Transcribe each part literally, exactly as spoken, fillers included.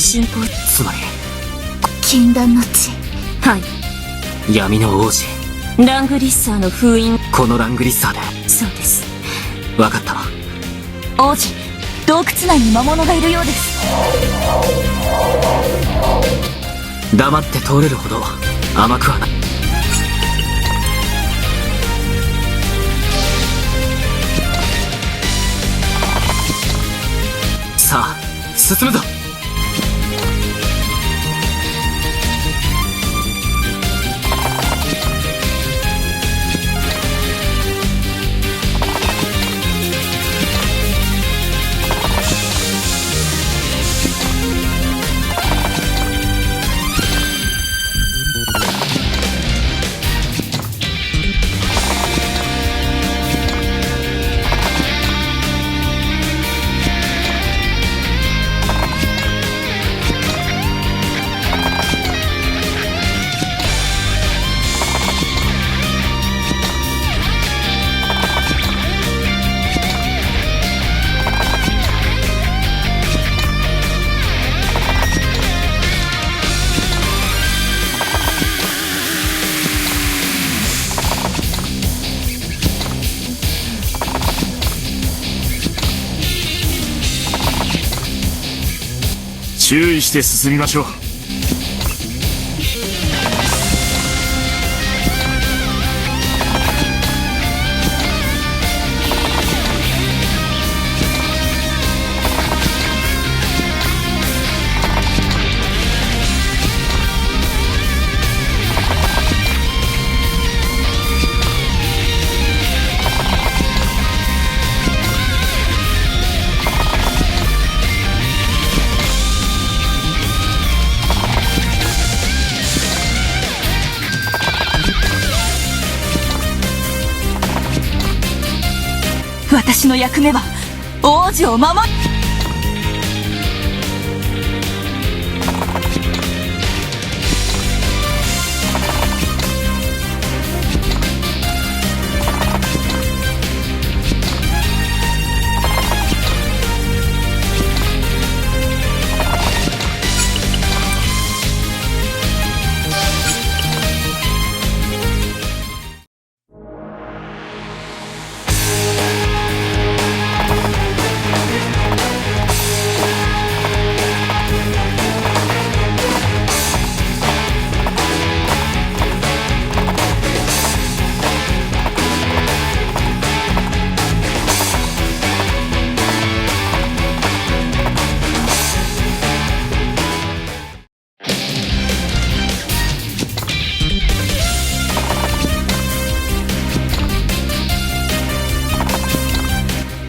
信仰、つまり、禁断の地。はい。闇の王子。ラングリッサーの封印。このラングリッサーで。そうです。わかった。王子、洞窟内に魔物がいるようです。黙って通れるほど甘くはない。さあ、進むぞ。注意して進みましょう。私の役目は王女を守る。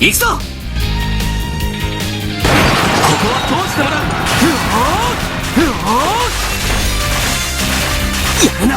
行くぞ！ここは当時から。ふわー、ふわー。やるな。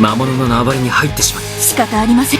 魔物の縄張りに入ってしまい、仕方ありません。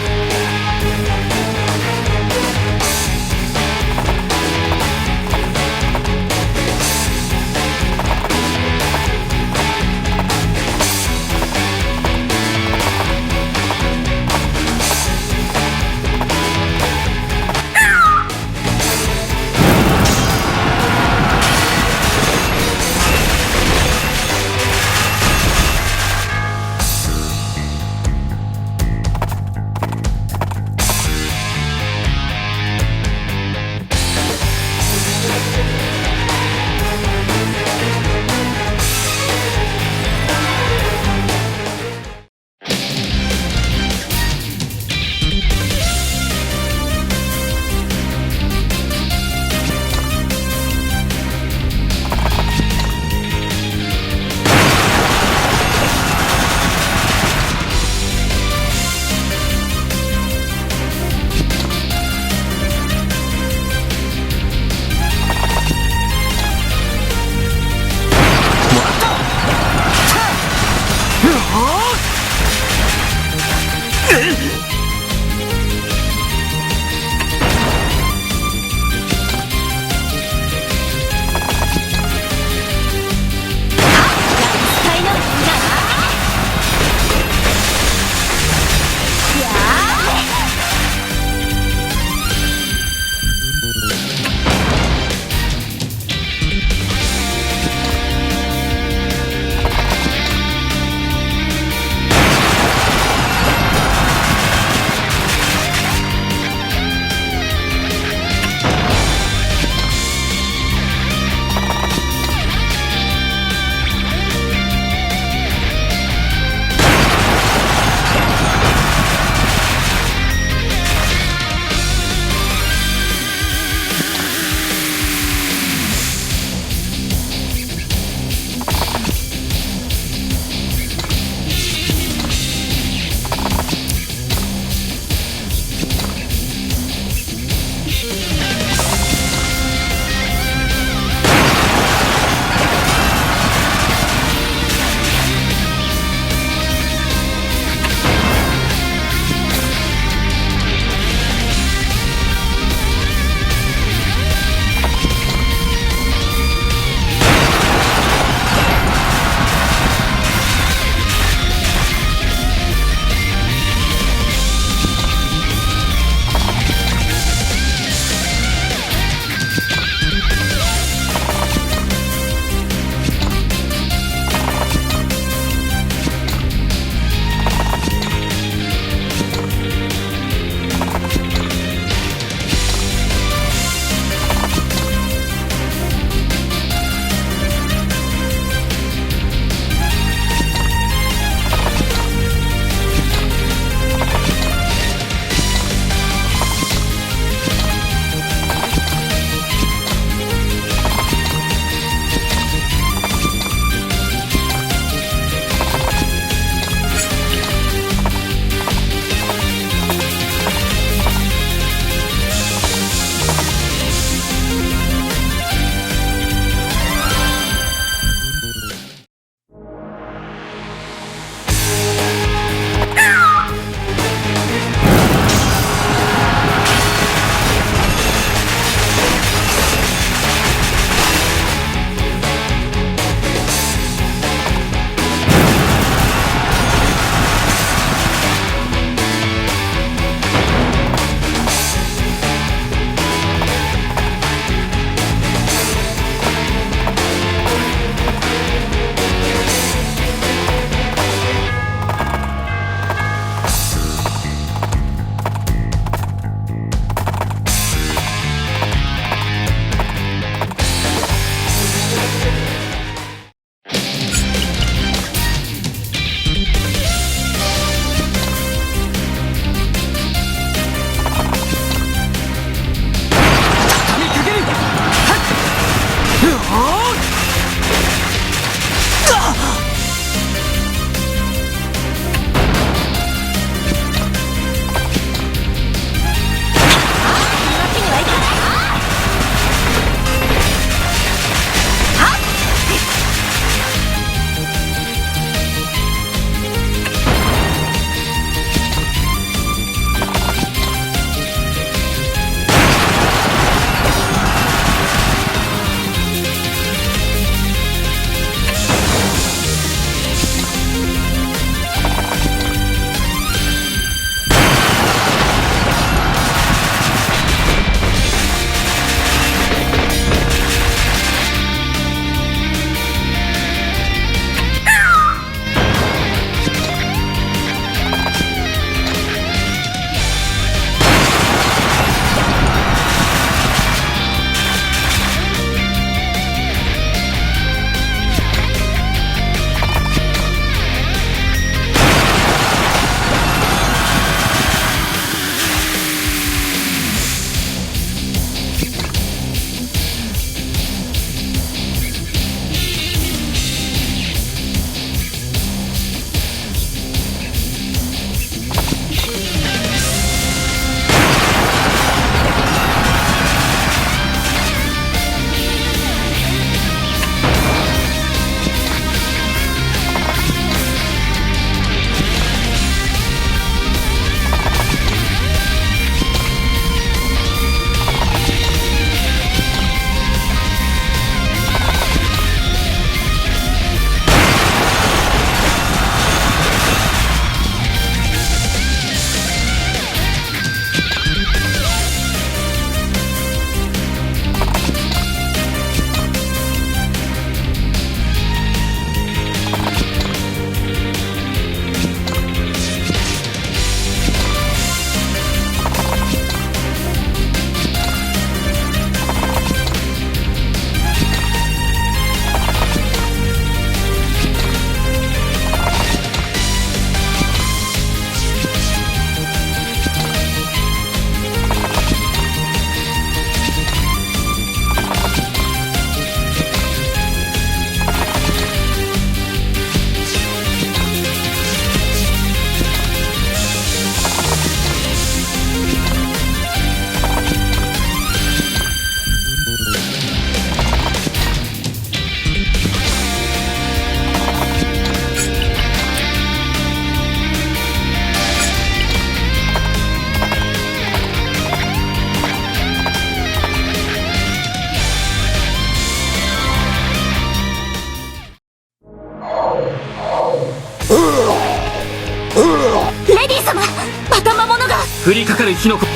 降りかかる火の粉。こ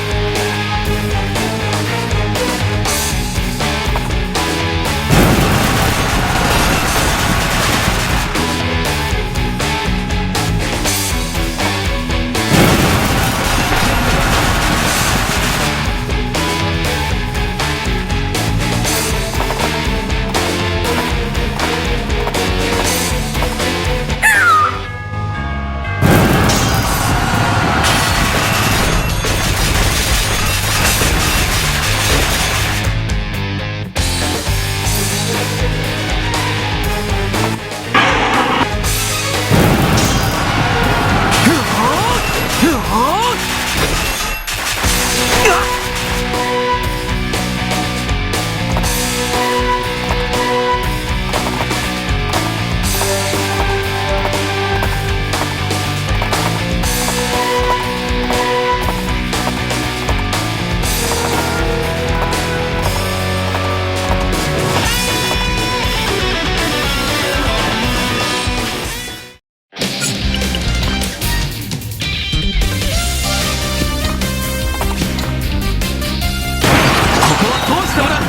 こは通してもらう。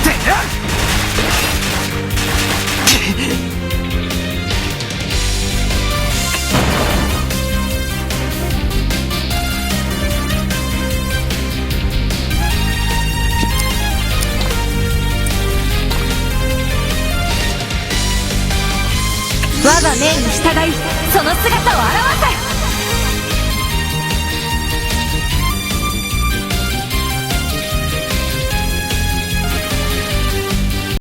てや！我が命に従い、その姿を現せ。